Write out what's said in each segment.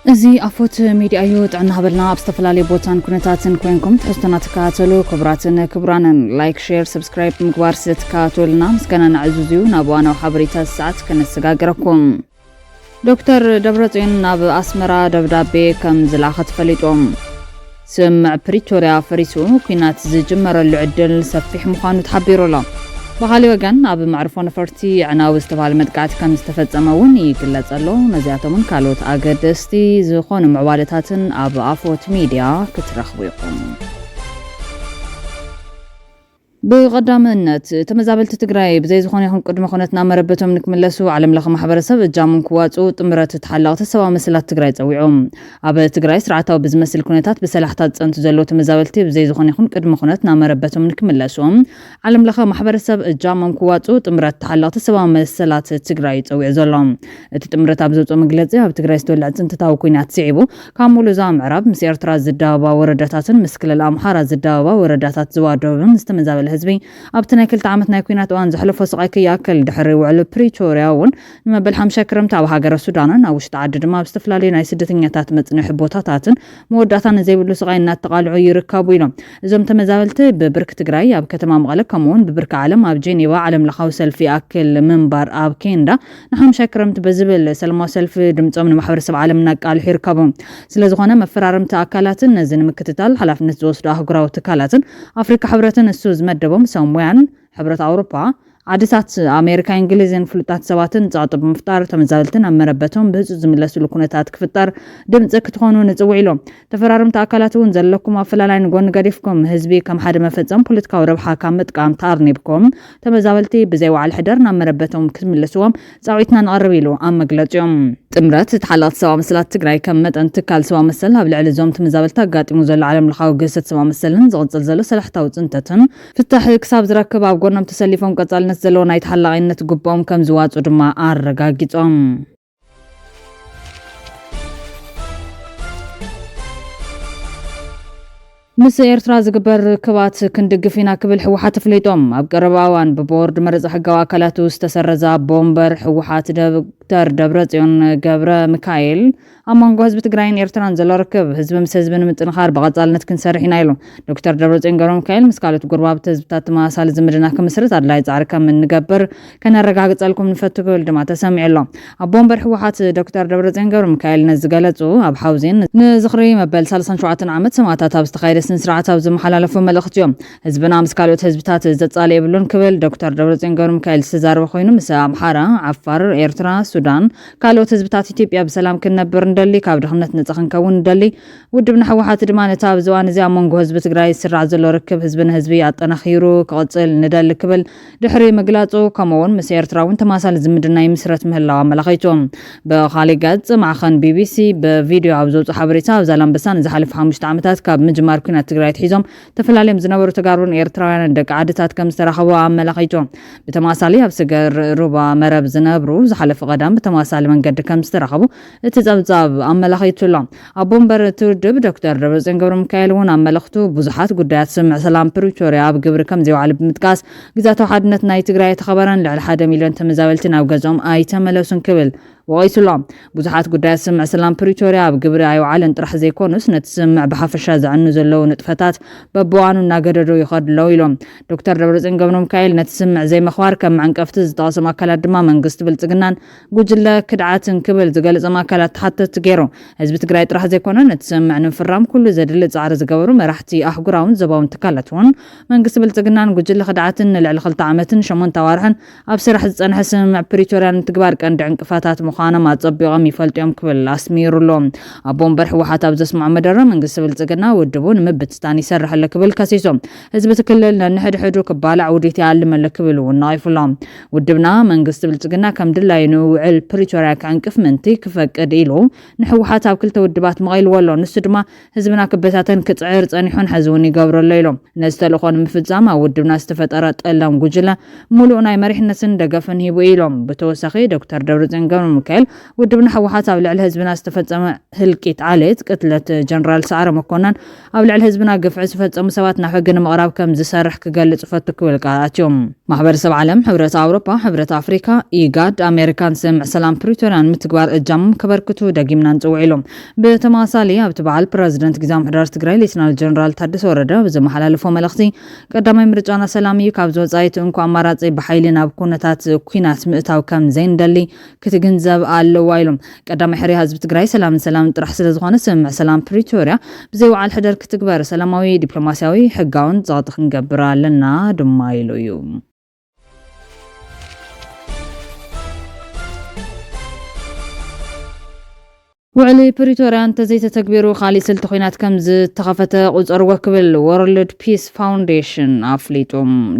እዚ ኣፎት ሚድያ እዩ። ጥዕና ሃበልና ኣብ ዝተፈላለዩ ቦታን ኩነታትን ኮይንኩም ትሕዝቶና ትከታተሉ። ክቡራትን ክቡራንን፣ ላይክ፣ ሼር፣ ሰብስክራይብ ብምግባር ስለ ትከታተሉና ምስጋና ንዕዙዝ እዩ። ናብ እዋናዊ ሓበሬታ ሰዓት ከነሰጋግረኩም። ዶክተር ደብረጽዮን ናብ ኣስመራ ደብዳቤ ከም ዝለኣኸ ተፈሊጡ። ስምምዕ ፕሪቶርያ ፈሪሱ፣ ኲናት ዝጅመረሉ ዕድል ሰፊሕ ምዃኑ ተሓቢሩ ኣሎ። ብኻሊእ ወገን፣ ኣብ መዕርፎ ነፈርቲ ኣዕናዊ ዝተባህለ መጥቃዕቲ ከም ዝተፈጸመ እውን ይግለጽ ኣሎ። ነዚኣቶምን ካልኦት ኣገደስቲ ዝኾኑ ምዕባለታትን ኣብ ኣፎት ሚድያ ክትረኽቡ ኢኹም። ብቐዳምነት፣ ተመዛበልቲ ትግራይ ብዘይ ዝኾነ ይኹን ቅድመ ኩነት ናብ መረበቶም ንክምለሱ ዓለም ለኸ ማሕበረሰብ እጃሞም ክዋፅኡ ጥምረት ተሓለቕቲ ሰብኣዊ መሰላት ትግራይ ጸዊዑ። ኣብ ትግራይ ስርዓታዊ ብዝመስል ኩነታት ብሰላሕታ ዝጸንቱ ዘለዉ ተመዛበልቲ ብዘይ ዝኾነ ይኹን ቅድመ ኩነት ናብ መረበቶም ንክምለሱ ዓለም ለኸ ማሕበረሰብ እጃሞም ክዋፅኡ ጥምረት ተሓለቕቲ ሰብኣዊ መሰላት ትግራይ ጸዊዑ ዘሎ። እቲ ጥምረት ኣብ ዘውፅኦ መግለፂ፣ ኣብ ትግራይ ዝተወልዐ ጽንተታዊ ኩናት ስዒቡ፣ ካብ ሙሉእ ዞባ ምዕራብ ምስ ኤርትራ ዝዳወባ ወረዳታትን ምስ ክልል ኣምሓራ ዝዳወባ ወረዳታት ዞባ ደቡብን ዝተመዛበለ ህዝቢ ኣብቲ ናይ ክልተ ዓመት ናይ ኩናት እዋን ዘሕለፎ ስቓይ ከይኣክል ድሕሪ ውዕሊ ፕሪቶርያ እውን ንመበል ሓምሻይ ክረምቲ ኣብ ሃገረ ሱዳንን ኣብ ውሽጢ ዓዲ ድማ ኣብ ዝተፈላለዩ ናይ ስደተኛታት መጽንሒ ቦታታትን መወዳእታ ንዘይብሉ ስቓይ እናተቓልዑ ይርከቡ ኢሎም። እዞም ተመዛበልቲ ብብርኪ ትግራይ ኣብ ከተማ መቐለ ከምኡውን ብብርኪ ዓለም ኣብ ጄኔቫ ዓለም ለኻዊ ሰልፊ ይኣክል ምንባር ኣብ ኬንዳ ንሓምሻይ ክረምቲ በዝብል ሰላማዊ ሰልፊ ድምፆም ንማሕበረሰብ ዓለም እናቃልሑ ይርከቡ። ስለዝኾነ መፈራረምቲ ኣካላትን ነዚ ንምክትታል ሓላፍነት ዝወስዱ ኣህጉራዊ ትካላትን ኣፍሪካ ሕብረትን እሱ ዝመደቦም ሰብ ሙያን ሕብረት ኣውሮፓ ዓድታት ኣሜሪካ፣ እንግሊዝን ፍሉጣት ሰባትን ጸቕጢ ብምፍጣር ተመዛበልትን ኣብ መረበቶም ብህጹጽ ዝምለስሉ ኩነታት ክፍጠር ድምጺ ክትኾኑ ንጽውዕ ኢሎም። ተፈራረምቲ ኣካላት እውን ዘለኩም ኣፈላላይ ንጎኒ ገዲፍኩም ህዝቢ ከም ሓደ መፈጸም ፖለቲካዊ ረብሓ ካብ ምጥቃም ተኣርኒብኩም ተመዛበልቲ ብዘይ ዋዕል ሕደር ናብ መረበቶም ክትምልስዎም ጻውዒትና ንቐርብ ኢሉ ኣብ መግለጺኦም። ጥምረት ተሓለቕቲ ሰብኣዊ መሰላት ትግራይ ከም መጠን ትካል ሰብኣዊ መሰል ኣብ ልዕሊ እዞም ተመዛበልቲ ኣጋጢሙ ዘሎ ዓለም ለኻዊ ግህሰት ሰብኣዊ መሰልን ዝቕጽል ዘሎ ሰላሕታዊ ጽንተትን ፍታሕ ክሳብ ዝረክብ ኣብ ጎኖም ተሰሊፎም ቀጻልነት ዘለዎ ናይ ተሓላቒነት ግብኦም ከም ዝዋጹ ድማ ኣረጋጊጾም። ምስ ኤርትራ ዝግበር ርክባት ክንድግፍ ኢና ክብል ህወሓት ኣፍሊጦም። ኣብ ቀረባ እዋን ብቦርድ መረጻ ሕጋዊ ኣካላቱ ዝተሰረዘ ኣቦ ወንበር ህወሓት ዶክተር ደብረጽዮን ገብረ ሚካኤል ኣብ መንጎ ህዝቢ ትግራይን ኤርትራን ዘሎ ርክብ ህዝቢ ምስ ህዝቢ ንምጥንኻር ብቐጻልነት ክንሰርሕ ኢና ኢሉ። ዶክተር ደብረጽዮን ገብረ ሚካኤል ምስ ካልኦት ጎረባብቲ ህዝብታት ተመሳሳሊ ዝምድና ክምስርት ኣድላይ ጻዕሪ ከም እንገብር ከነረጋግጸልኩም ንፈቱ ክብል ድማ ተሰሚዑ ኣሎ። ኣቦ ወንበር ህወሓት ዶክተር ደብረጽዮን ገብረ ሚካኤል ነዚ ዝገለጹ ኣብ ሓውዜን ንዝኽሪ መበል ሰላሳን ሸውዓተን ዓመት ሰማእታት ኣብ ዝተኻየደ ስነ ስርዓት ኣብ ዝመሓላለፎ መልእኽቲ እዮም። ህዝብና ምስ ካልኦት ህዝብታት ዘጻልእ የብሉን ክብል ዶክተር ደብረጽዮን ገብረ ሚካኤል ዝተዛረበ ኮይኑ፣ ምስ ኣምሓራ፣ ዓፋር፣ ኤርትራ፣ ሱዳን፣ ካልኦት ህዝብታት ኢትዮጵያ ብሰላም ክንነብር ንደሊ፣ ካብ ድኽነት ነጻ ክንከውን ንደሊ፣ ውድብና ህወሓት ድማ ነቲ ኣብዚ እዋን እዚ ኣብ መንጎ ህዝቢ ትግራይ ዝስራዕ ዘሎ ርክብ ህዝቢ ንህዝቢ ኣጠናኺሩ ክቕጽል ንደሊ ክብል ድሕሪ ምግላጹ፣ ከምኡ እውን ምስ ኤርትራ እውን ተመሳሳሊ ዝምድና ይምስረት ምህላው ኣመላኺቱ። ብኻሊእ ገጽ፣ ማዕኸን ቢቢሲ ብቪድዮ ኣብ ዘውፅኦ ሓበሬታ፣ ኣብ ዛላምበሳ ንዝሓለፉ ሓሙሽተ ዓመታት ካብ ምጅማር ኲናት ትግራይ ኣትሒዞም ተፈላልዮም ዝነበሩ ተጋሩን ኤርትራውያንን ደቂ ዓድታት ከም ዝተራኸቡ ኣመላኺቱ። ብተመሳሳሊ ኣብ ሰገር ሩባ መረብ ዝነብሩ ዝሓለፈ ቀዳም ብተመሳሳሊ መንገዲ ከም ዝተራኸቡ እቲ ጸብጻብ ኣመላኺቱ ኣሎ። ኣቦ ወንበር እቲ ውድብ ዶክተር ደብረጽዮን ገብረ ሚካኤል እውን ኣብ መልእኽቱ ብዙሓት ጉዳያት ስምምዕ ሰላም ፕሪቶርያ ኣብ ግብሪ ከም ዘይውዓሉ ብምጥቃስ፣ ግዝኣታዊ ሓድነት ናይ ትግራይ ኣይተኸበረን፣ ልዕሊ ሓደ ሚልዮን ተመዛበልቲ ናብ ገዝኦም ኣይተመለሱን ክብል ወቒሱ ኣሎ። ብዙሓት ጉዳያት ስምምዕ ሰላም ፕሪቶርያ ኣብ ግብሪ ኣይወዓለን ጥራሕ ዘይኮኑስ፣ ነቲ ስምምዕ ብሓፈሻ ዘዕኑ ዘለዉ ንጥፈታት በብእዋኑ እናገደዱ ይኸዱ ኣለዉ ኢሎም። ዶክተር ደብረጽዮን ገብረ ሚካኤል ነቲ ስምምዕ ዘይምኽባር ከም መዕንቀፍቲ ዝጠቐሶም ኣካላት ድማ መንግስቲ ብልጽግናን ጉጅለ ክድዓትን ክብል ዝገለጾም ኣካላት ተሓተትቲ ገይሩ። ህዝቢ ትግራይ ጥራሕ ዘይኮነ ነቲ ስምምዕ ንምፍራም ኩሉ ዘድሊ ጻዕሪ ዝገበሩ መራሕቲ ኣህጉራውን ዞባውን ትካላት እውን መንግስቲ ብልጽግናን ጉጅለ ክድዓትን ንልዕሊ ክልተ ዓመትን ሸሞንተ ኣዋርሕን ኣብ ስራሕ ዝጸንሐ ስምምዕ ፕሪቶርያ ንትግባር ቀንዲ ዕንቅፋታት ምዃኖም ኣጸቢቖም ይፈልጡ እዮም ክብል ኣስሚሩ ኣሎ። ኣቦ ወንበር ህወሓት ኣብ ዘስምዖ መደረ መንግስቲ ብልጽግና ውድቡ ንምብትታን ይሰርሕ ኣሎ ክብል ከሲሱ። ህዝቢ እቲ ክልል ነንሕድሕዱ ክባላዕ ውዲት ይኣልም ኣሎ ክብል እውን ነቒፉ ኣሎ። ውድብና መንግስቲ ብልጽግና ከም ድላዩ ንውዕል ፕሪቶርያ ክዕንቅፍ ምእንቲ ክፈቅድ ኢሉ ንህወሓት ኣብ ክልተ ውድባት መቒልዎ ኣሎ። ንሱ ድማ ህዝብና ክበታተን ክጽዕር ጸኒሑን ሕዚ እውን ይገብሮ ኣሎ ኢሎም። ነዚ ተልእኾ ንምፍጻም ኣብ ውድብና ዝተፈጠረ ጠላም ጉጅለ ሙሉእ ናይ መሪሕነትን ደገፍን ሂቡ ኢሎም። ብተወሳኺ ዶክተር ደብረጽዮን ገብረ ሚካኤል ውድብና ህወሓት ኣብ ልዕሊ ህዝብና ዝተፈጸመ ህልቂት ዓሌት፣ ቅትለት ጀነራል ሰዓረ መኮነን፣ ኣብ ልዕሊ ህዝብና ግፍዒ ዝፈጸሙ ሰባት ናብ ሕጊ ንምቕራብ ከም ዝሰርሕ ክገልጽ እፈቱ ክብል ቃል ኣትዮም። ማሕበረሰብ ዓለም፣ ሕብረት ኣውሮፓ፣ ሕብረት ኣፍሪካ፣ ኢጋድ፣ ኣሜሪካን ሰላም ፕሪቶርያን ምትግባር እጃሞም ከበርክቱ ደጊምና ንጽውዕ ኢሎም። ብተመሳሳሊ ኣብቲ በዓል ፕረዚደንት ግዝያዊ ምምሕዳር ትግራይ ሌተናል ጀነራል ታደሰ ወረደ ብዘመሓላለፎ መልእኽቲ፣ ቀዳማይ ምርጫና ሰላም እዩ፣ ካብዚ ወጻኢ እቲ እንኮ ኣማራጺ ብሓይሊ ናብ ኩነታት ኲናት ምእታው ከም ዘይንደሊ ክትግንዘብ ኣለዋ ኢሎም። ቀዳማይ ሕርያ ህዝቢ ትግራይ ሰላምን ሰላምን ጥራሕ ስለ ዝኾነ ስምምዕ ሰላም ፕሪቶርያ ብዘይ ወዓል ሕደር ክትግበር ሰላማዊ፣ ዲፕሎማሲያዊ፣ ሕጋውን ጸቕጢ ክንገብር ኣለና ድማ ኢሉ እዩ። ውዕሊ ፕሪቶርያ እንተዘይተተግቢሩ ካሊእ ስልቲ ኲናት ከም ዝተኸፈተ ቁጸርዎ ክብል ወርልድ ፒስ ፋውንዴሽን ኣፍሊጡ።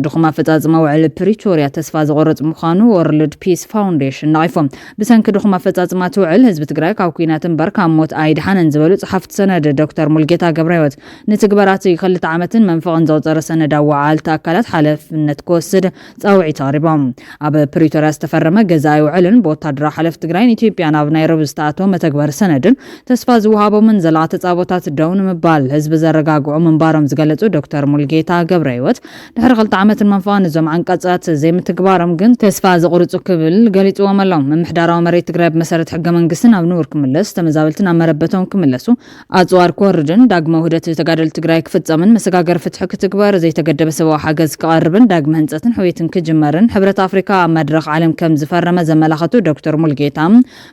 ድኹም ኣፈጻጽማ ውዕሊ ፕሪቶርያ ተስፋ ዘቑርጽ ምዃኑ ወርልድ ፒስ ፋውንዴሽን ነቒፎም። ብሰንኪ ድኹም ኣፈጻጽማ እቲ ውዕል ህዝቢ ትግራይ ካብ ኲናት እምበር ካብ ሞት ኣይድሓነን ዝበሉ ጸሓፍቲ ሰነድ ዶክተር ሙልጌታ ገብረህይወት፣ ንትግበራ እቲ ክልተ ዓመትን መንፈቕን ዘቑጸረ ሰነድ ኣወዓልቲ ኣካላት ሓላፍነት ክወስድ ጻውዒት ኣቕሪቦም። ኣብ ፕሪቶርያ ዝተፈረመ ገዛኢ ውዕልን ብወታደራዊ ሓለፍቲ ትግራይን ኢትዮጵያን ኣብ ናይሮቢ ዝተኣተወ መተግበሪ ሰነድን ተስፋ ዝወሃቦምን ዘለኣ ተጻቦታት ደው ንምባል ህዝቢ ዘረጋግዑ ምንባሮም ዝገለጹ ዶክተር ሙልጌታ ገብረህይወት፣ ድሕሪ ክልተ ዓመትን መንፈቕን እዞም ዓንቀጻት ዘይምትግባሮም ግን ተስፋ ዘቑርጹ ክብል ገሊጽዎም ኣሎ። ምምሕዳራዊ መሬት ትግራይ ብመሰረት ሕገ መንግስቲ ናብ ንቡር ክምለስ፣ ተመዛበልቲ ናብ መረበቶም ክምለሱ፣ ኣጽዋር ክወርድን ዳግመ ውህደት ተጋደልቲ ትግራይ ክፍጸምን መሰጋገሪ ፍትሒ ክትግበር፣ ዘይተገደበ ሰብኣዊ ሓገዝ ክቐርብን ዳግመ ህንጸትን ሕውየትን ክጅመርን ሕብረት ኣፍሪካ ኣብ መድረኽ ዓለም ከም ዝፈረመ ዘመላኸቱ ዶክተር ሙልጌታ፣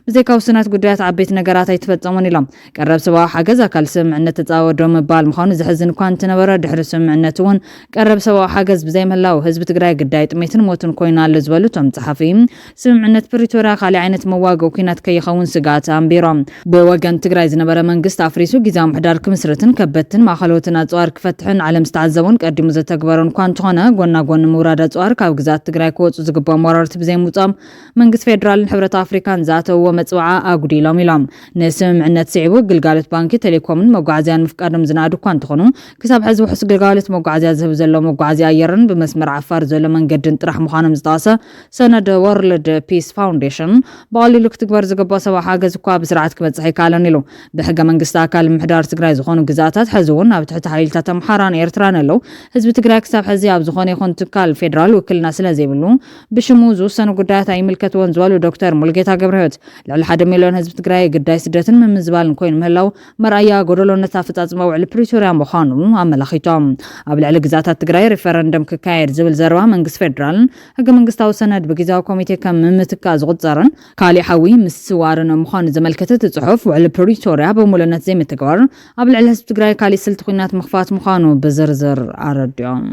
ብዘይካ ውሱናት ጉዳያት ዓበይቲ ነገራት ኣይተፈጸሙን ኢሎም። ቀረብ ሰብኣዊ ሓገዝ ኣካል ስምምዕነት ተጻወዶ ምባል ምዃኑ ዘሕዝን እኳ እንተነበረ፣ ድሕሪ ስምምዕነት እውን ቀረብ ሰብኣዊ ሓገዝ ብዘይምህላው ህዝቢ ትግራይ ግዳይ ጥሜትን ሞትን ኮይኑ ኣሎ ዝበሉ እቶም ጸሓፊ፣ ስምምዕነት ፕሪቶርያ ካሊእ ዓይነት መዋግኦ ኲናት ከይኸውን ስግኣት ኣንቢሮም። ብወገን ትግራይ ዝነበረ መንግስቲ ኣፍሪሱ ግዝያዊ ምምሕዳር ክምስርትን ከበድትን ማእኸሎትን ኣፅዋር ክፈትሕን ዓለም ዝተዓዘቦን ቀዲሙ ዘተግበሮን እኳ እንተኾነ፣ ጎና ጎኒ ምውራድ ኣፅዋር ካብ ግዛት ትግራይ ክወፁ ዝግብኦም ወረርቲ ብዘይምውፃኦም መንግስቲ ፌዴራልን ሕብረት ኣፍሪካን ዝኣተውዎ መፅውዓ ኣጉዲሎም ኢሎም። ንስምምዕነት ስዒቡ ግልጋሎት ባንኪ፣ ቴሌኮምን መጓዓዝያን ምፍቃዶም ዝነኣዱ እኳ እንተኾኑ፣ ክሳብ ሕዚ ውሑስ ግልጋሎት መጓዓዝያ ዝህብ ዘሎ መጓዓዝያ ኣየርን ብመስመር ዓፋር ዘሎ መንገድን ጥራሕ ምዃኖም ዝጠቐሰ ሰነድ ወርልድ ፒስ ፋውንዴሽን፣ ብቐሊሉ ክትግበር ዝግባእ ሰብኣዊ ሓገዝ እኳ ብስርዓት ክበጽሕ ኣይከኣለን ኢሉ። ብሕገ መንግስቲ ኣካል ምምሕዳር ትግራይ ዝኾኑ ግዛታት ሕዚ እውን ኣብ ትሕቲ ሓይልታት ኣምሓራን ኤርትራን ኣለዉ። ህዝቢ ትግራይ ክሳብ ሕዚ ኣብ ዝኾነ ይኹን ትካል ፌዴራል ውክልና ስለ ዘይብሉ ብሽሙ ዝውሰኑ ጉዳያት ኣይምልከትዎን ዝበሉ ዶክተር ሙልጌታ ገብረህይወት፣ ልዕሊ ሓደ ሚልዮን ህዝቢ ትግራይ ግዳይ ስደትን ምምዝባልን ኮይኑ ምህላው መርኣያ ጎደሎነት ኣፈጻጽማ ውዕሊ ፕሪቶርያ ምዃኑ ኣመላኺቶም። ኣብ ልዕሊ ግዛታት ትግራይ ሪፈረንደም ክካየድ ዝብል ዘረባ መንግስቲ ፌዴራልን ሕገ መንግስታዊ ሰነድ ብግዝያዊ ኮሚቴ ከም ምምትካ ዝቑጸርን ካሊእ ሓዊ ምስዋርን ምዃኑ ዘመልከተ እቲ ጽሑፍ፣ ውዕሊ ፕሪቶርያ ብምሉእነት ዘይምትግባር ኣብ ልዕሊ ህዝቢ ትግራይ ካሊእ ስልቲ ኲናት ምኽፋት ምዃኑ ብዝርዝር ኣረዲኦም።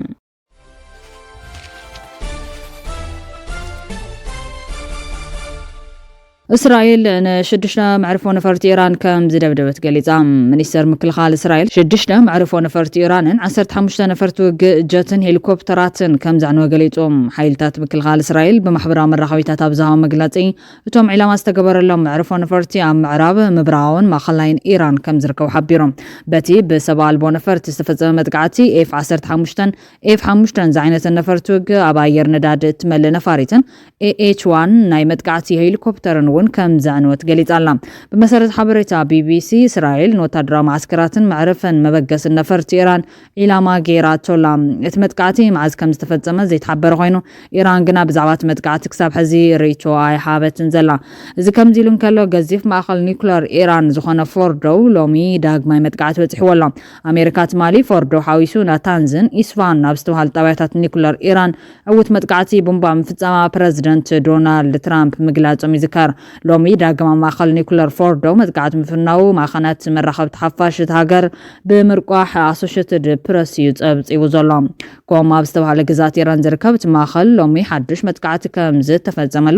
እስራኤል ንሽዱሽተ መዕርፎ ነፈርቲ ኢራን ከም ዝደብደበት ገሊጻ። ሚኒስተር ምክልኻል እስራኤል ሽዱሽተ መዕርፎ ነፈርቲ ኢራንን ዓሰርተ ሓሙሽተ ነፈርቲ ውግእ ጀትን ሄሊኮፕተራትን ከም ዘዕነወ ገሊጹ። ሓይልታት ምክልኻል እስራኤል ብማሕበራዊ መራኸቢታት ኣብ ዝሃቦ መግለጺ፣ እቶም ዒላማ ዝተገበረሎም መዕርፎ ነፈርቲ ኣብ ምዕራብ፣ ምብራቓውን ማእኸላይን ኢራን ከም ዝርከቡ ሓቢሮም። በቲ ብሰብ ኣልቦ ነፈርቲ ዝተፈጸመ መጥቃዕቲ ኤፍ ዓሰርተ ሓሙሽተን ኤፍ ሓሙሽተን ዝዓይነተን ነፈርቲ ውግእ ኣብ ኣየር ነዳዲ እትመልእ ነፋሪትን ኤኤች ዋን ናይ መጥቃዕቲ ሄሊኮፕተርን እውን ከም ዘዕነወት ገሊጻ ኣላ። ብመሰረት ሓበሬታ ቢቢሲ፣ እስራኤል ንወታደራዊ መዓስከራትን መዕረፈን መበገስን ነፈርቲ ኢራን ዒላማ ገይራቶ ኣላ። እቲ መጥቃዕቲ መዓዝ ከም ዝተፈጸመ ዘይተሓበረ ኮይኑ፣ ኢራን ግና ብዛዕባ እቲ መጥቃዕቲ ክሳብ ሕዚ ርእይቶ ኣይሃበትን ዘላ። እዚ ከምዚ ኢሉ እንከሎ፣ ገዚፍ ማእኸል ኒኩለር ኢራን ዝኾነ ፎርዶው ሎሚ ዳግማይ መጥቃዕቲ በጺሕዎ ኣሎ። ኣሜሪካ ትማሊ ፎርዶ ሓዊሱ ናታንዝን ኢስፋን ኣብ ዝተባሃሉ ጣብያታት ኒኩለር ኢራን ዕዉት መጥቃዕቲ ቡምባ ምፍጻማ ፕረዚደንት ዶናልድ ትራምፕ ምግላጾም ይዝከር። ሎሚ ዳግም ኣብ ማእከል ኒኩለር ፎርዶ መጥቃዕቲ ምፍናዉ ማዕኸናት መራኸብቲ ሓፋሽ እታ ሃገር ብምርቋሕ ኣሶሽትድ ፕረስ እዩ ጸብጺቡ ዘሎ። ኮም ኣብ ዝተባህለ ግዛት ኢራን ዝርከብ እቲ ማእኸል ሎሚ ሓዱሽ መጥቃዕቲ ከም ዝተፈጸመሉ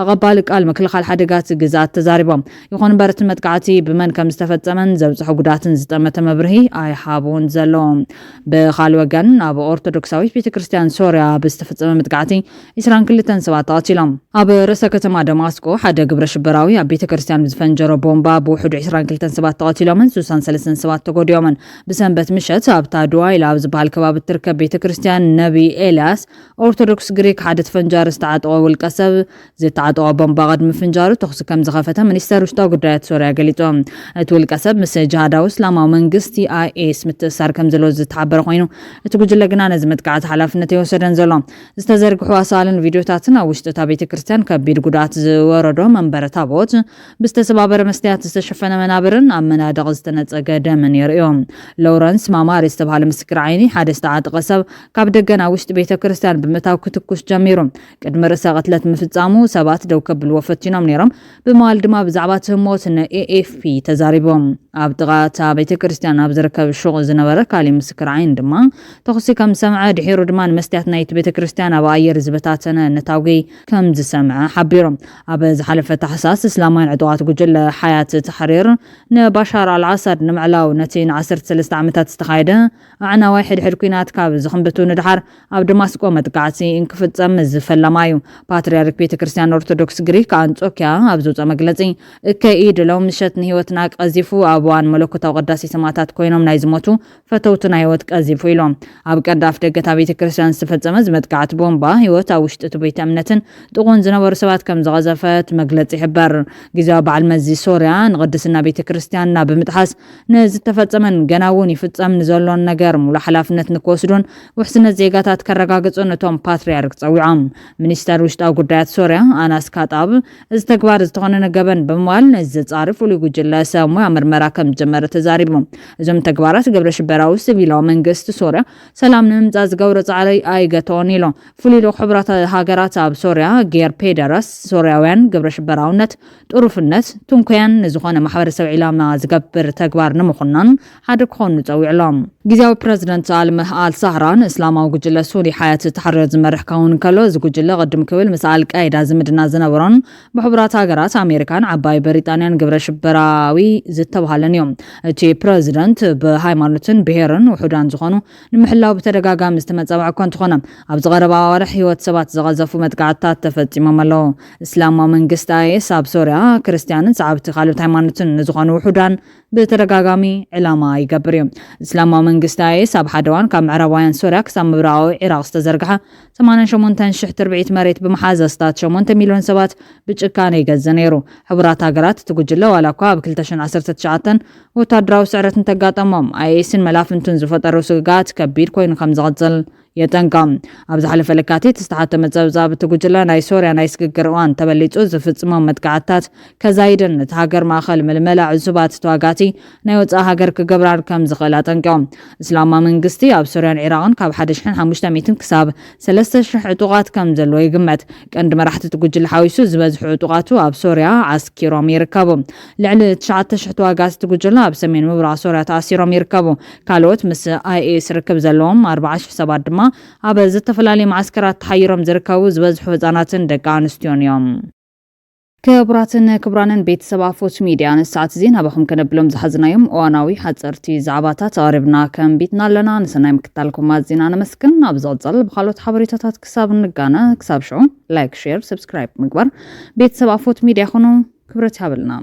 ኣቐባሊ ቃል ምክልኻል ሓደጋት ግዛት ተዛሪቦም። ይኹን እምበር እቲ መጥቃዕቲ ብመን ከም ዝተፈጸመን ዘብጽሖ ጉዳትን ዝጠመተ መብርሂ ኣይሃቡን ዘለዉ። ብኻልእ ወገን፣ ኣብ ኦርቶዶክሳዊት ቤተ ክርስቲያን ሶርያ ብዝተፈጸመ መጥቃዕቲ ዕስራን ክልተን ሰባት ተቐቲሎም። ኣብ ርእሰ ከተማ ደማስቆ ሓደ ግብረ ሽበራዊ ኣብ ቤተ ክርስቲያን ብዝፈንጀሮ ቦምባ ብውሕዱ ዕስራን ክልተን ሰባት ተቐቲሎምን ስሳን ሰለስተን ሰባት ተጎዲኦምን። ብሰንበት ምሸት ኣብታ ድዋይላ ኣብ ዝበሃል ከባቢ እትርከብ ቤተ ክርስቲያን ነቢ ኤልያስ ኦርቶዶክስ ግሪክ ሓደ ተፈንጃሪ ዝተዓጠቐ ውልቀ ሰብ ዝተዓጠቐ ቦምባ ቅድሚ ፍንጃሩ ተኹሲ ከም ዝኸፈተ ሚኒስተር ውሽጣዊ ጉዳያት ሶርያ ገሊጹ። እቲ ውልቀ ሰብ ምስ ጅሃዳዊ እስላማዊ መንግስቲ ኣይኤስ ምትእሳር ከም ዘለዎ ዝተሓበረ ኮይኑ፣ እቲ ጉጅለ ግና ነዚ መጥቃዕቲ ሓላፍነት ኣይወሰደን ዘሎ። ዝተዘርግሑ ኣሳእልን ቪድዮታትን ኣብ ውሽጢ እታ ቤተ ክርስቲያን ከቢድ ጉድኣት ዝወረዶ መንበረ ታቦት፣ ብዝተሰባበረ መስትያት ዝተሸፈነ መናብርን ኣብ መናድቕ ዝተነጸገ ደምን የርእዮ። ሎረንስ ማማሪ ዝተባህለ ምስክር ዓይኒ ሓደ ዝተዓጠቐ ሰብ ካብ ደገ ናብ ውሽጢ ቤተ ክርስቲያን ብምእታው ክትኩስ ጀሚሩ። ቅድሚ ርእሰ ቅትለት ምፍጻሙ ሰባት ደው ከብልዎ ፈቲኖም ነይሮም። ብመዋል ድማ ብዛዕባ እቲ ህሞት ንኤኤፍፒ ተዛሪቦም። ኣብ ጥቓ እታ ቤተ ክርስቲያን ኣብ ዝርከብ ሹቕ ዝነበረ ካሊእ ምስክር ዓይኒ ድማ ተኹሲ ከም ዝሰምዐ፣ ድሒሩ ድማ ንመስትያት ናይቲ ቤተ ክርስቲያን ኣብ ኣየር ዝበታተነ ነታጒ ከም ዝሰምዐ ሓቢሮም። ኣብ ዝሓለፈ ታሕሳስ እስላማውያን ዕጡቓት ጉጅለ ሓያት ታሕሪር ንባሻር ኣልኣሳድ ንምዕላው ነቲ ን ዓሰርተ ሰለስተ ዓመታት ዝተኻየደ ኣዕናዋይ ሕድሕድ ኲናት ካብ ዝኽንብቱ ንድሓር ኣብ ደማስቆ መጥቃዕቲ እንክፍጸም ዝፈለማ እዩ። ፓትርያርክ ቤተ ክርስቲያን ኦርቶዶክስ ግሪክ ኣንጾኪያ ኣብ ዘውፅኦ መግለጺ፣ እከይ ኢድ ሎም ምሸት ንህይወትና ቀዚፉ ኣብ እዋን መለኮታዊ ቅዳሴ ሰማዕታት ኮይኖም ናይ ዝሞቱ ፈተውትና ህይወት ቀዚፉ ኢሎም። ኣብ ቀንዲ ኣፍ ደገ እታ ቤተ ክርስቲያን ዝተፈጸመ እዚ መጥቃዕቲ ቦምባ ህይወት ኣብ ውሽጢ እቲ ቤተ እምነትን ጥቑን ዝነበሩ ሰባት ከም ዝቐዘፈት መግለጺ ይሕበር። ግዜያዊ በዓል መዚ ሶርያ ንቅድስና ቤተ ክርስቲያንና ብምጥሓስ ንዝተፈጸመን ገና እውን ይፍጸም ንዘሎን ነገር ሙሉእ ሓላፍነት ንክወስዱን ውሕስነት ዜጋታት ከረጋግጹን እቶም ፓትርያርክ ጸዊዖም። ሚኒስተር ውሽጣዊ ጉዳያት ሶርያ ኣናስ ካጣብ እዚ ተግባር ዝተኾነነ ገበን ብምባል ነዚ ዘጻሪ ፍሉይ ጉጅለ ሰብ ሞያ ምርመራ ከም ዝጀመረ ተዛሪቡ። እዞም ተግባራት ግብረ ሽበራዊ ሲቪላዊ መንግስቲ ሶርያ ሰላም ንምምጻእ ዝገብሮ ጻዕሪ ኣይገተኦን ኢሉ። ፍሉይ ልኡኽ ሕቡራት ሃገራት ኣብ ሶርያ ጌር ፔደረስ ሶርያውያን ግብረ ሽበራውነት፣ ጥሩፍነት፣ ትንኮያን ንዝኾነ ማሕበረሰብ ዒላማ ዝገብር ተግባር ንምኹናን ሓደ ክኾኑ ጸዊዕሎም። ግዜያዊ ፕረዚደንት ኣልመህ ኣል ሳህራ ንእስላማዊ ጉጅለ ሱኒ ሓያት ተሕሪር ዝመርሕ ክኸውን እንከሎ፣ እዚ ጉጅለ ቅድም ክብል ምስ ኣልቃይዳ ዝምድና ዝነበሮን ብሕቡራት ሃገራት ኣሜሪካን ዓባይ ብሪጣንያን ግብረ ሽበራዊ ዝተባህለን እዩ። እቲ ፕረዚደንት ብሃይማኖትን ብሄርን ውሑዳን ዝኾኑ ንምሕላው ብተደጋጋሚ ዝተመጸባዕ እኳ እንተኾነ፣ ኣብዚ ቀረባ ኣዋርሕ ህይወት ሰባት ዝቐዘፉ መጥቃዕትታት ተፈጺሞም ኣለዉ። እስላማዊ መንግስቲ ኣይኤስ ኣብ ሶርያ ክርስትያንን ሰዓብቲ ካልኦት ሃይማኖትን ንዝኾኑ ውሑዳን ብተደጋጋሚ ዕላማ ይገብር እዩ። እስላማዊ መንግስቲ ኣይኤስ ኣብ ሓደ እዋን ካብ ምዕራባውያን ሶርያ ክሳብ ምብራቓዊ ዒራቕ ዝተዘርግሐ ሰማንያን ሸሞንተን ሽሕ ትርብዒት መሬት ብምሓዝ ኣስታት ሸሞንተ ሚልዮን ሰባት ብጭካነ ይገዝእ ነይሩ። ሕቡራት ሃገራት እቲ ጉጅለ ዋላ እኳ ኣብ ክልተ ሽሕን ዓሰርተ ትሽዓተን ወታደራዊ ስዕረት እንተጋጠሞም፣ ኣይኤስን መላፍንቱን ዝፈጠሮ ስግጋት ከቢድ ኮይኑ ከም ዝቐጽል የጠንቅቕ። ኣብ ዝሓለፈ ለካቲት ዝተሓተመ ጸብጻብ እቲ ጉጅለ ናይ ሶርያ ናይ ስግግር እዋን ተበሊጹ ዝፍጽሞም መጥቃዕትታት ከዛይድን እቲ ሃገር ማእከል ምልመላ ዕሱባት ተዋጋቲ ናይ ወጻኢ ሃገር ክገብራን ከም ዝኽእል ኣጠንቂቖም። እስላማ መንግስቲ ኣብ ሶርያን ዒራቕን ካብ ሓደ ሽሕን ሓሙሽተ ሚእትን ክሳብ ሰለስተ ሽሕ ዕጡቓት ከም ዘለዎ ይግመት። ቀንዲ መራሕቲ እቲ ጉጅለ ሓዊሱ ዝበዝሑ ዕጡቓቱ ኣብ ሶርያ ዓስኪሮም ይርከቡ። ልዕሊ ትሽዓተ ሽሕ ተዋጋቲ እቲ ጉጅለ ኣብ ሰሜን ምብራቕ ሶርያ ተኣሲሮም ይርከቡ። ካልኦት ምስ ኣይኤስ ርክብ ዘለዎም ኣርባዓ ሽሕ ሰባት ድማ ኣብ ዝተፈላለዩ መዓስከራት ተሓይሮም ዝርከቡ ዝበዝሑ ህጻናትን ደቂ ኣንስትዮን እዮም። ክቡራትን ክቡራንን ቤተሰብ ኣፎት ሚድያ፣ ንሰዓት እዚ ናባኹም ከነብሎም ዝሓዝናዮም እዋናዊ ሓፀርቲ ዛዕባታት ኣቕሪብና ከንቢትና ኣለና። ንሰናይ ምክታልኩም ኣዚና ነመስግን። ኣብ ዝቕፅል ብኻልኦት ሓበሬታታት ክሳብ እንጋነ፣ ክሳብ ሽዑ ላይክ፣ ሼር፣ ሰብስክራይብ ምግባር ቤተሰብ ኣፎት ሚድያ ይኹኑ። ክብረት ይሃበልና።